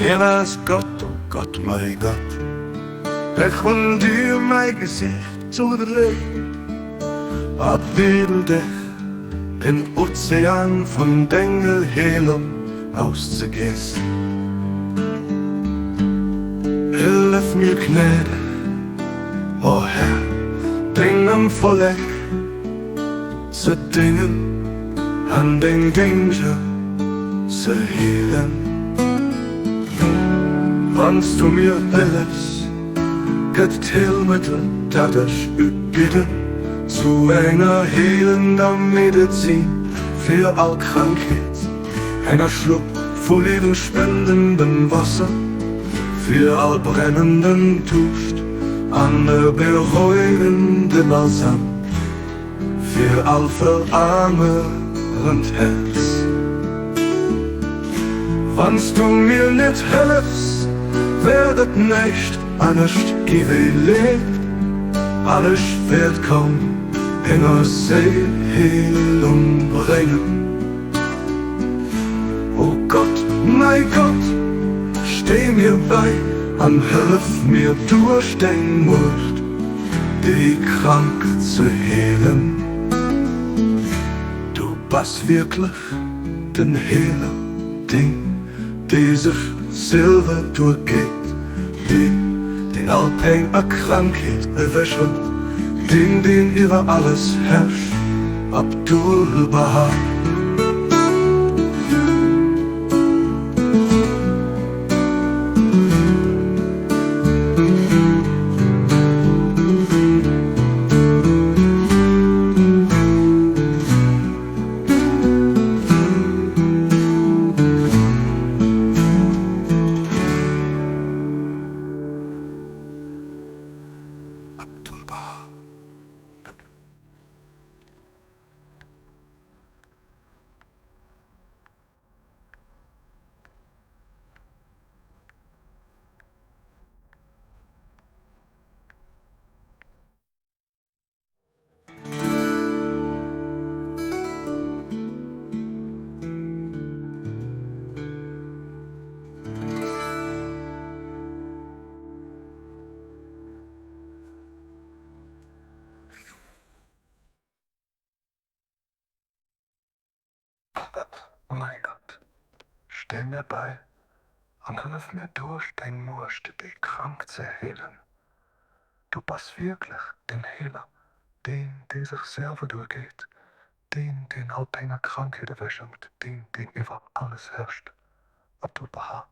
Heeler ass Gott, o Gott, mäi Gott, ech hunn dir mäi Gesicht zougedréit a bieden dech, den Ozean vun denger Heelung auszegiessen. Hëllef mir gnädeg, o Här, dengem Vollek ze déngen an deng Dénger ze heelen. Wann s du mir hëllefs, gëtt d'Heelmëttel, dat ech ubidden, zu enger heelender Medezin fir all Krankheet, enger Schlupp vu liewenspendendem Wasser fir all brennenden Duuscht an e berouegende Balsam fir all veramerent Häerz. Wann s du mir net hëllefs, wäert et näischt anescht gi wéi Leed, an ech wäert kaum enger Séil Heelung bréngen. O Gott, mäi Gott, stéi mir bäi an hëllef mir duerch deng Muecht, déi Krank ze heelen. Du bass wierklech den Heeler, deen, dee sech selwer duergeet, deen, deen all Péng a Krankheet ewechhëlt, deen, deen iwwer alles herrscht. Abdu'l-Bahá. Abdu'l-Bahá. Mäi Gott, steh mir bei an hëllef mir duerch deng Muecht déi Krank ze heelen. Du bass wierklech den Heeler, deen, dee sech selwer duergeet, deen, deen all Péng a Krankheet ewechhëlt, deen, deen iwwer alles herrscht. Abdu'l-Bahá.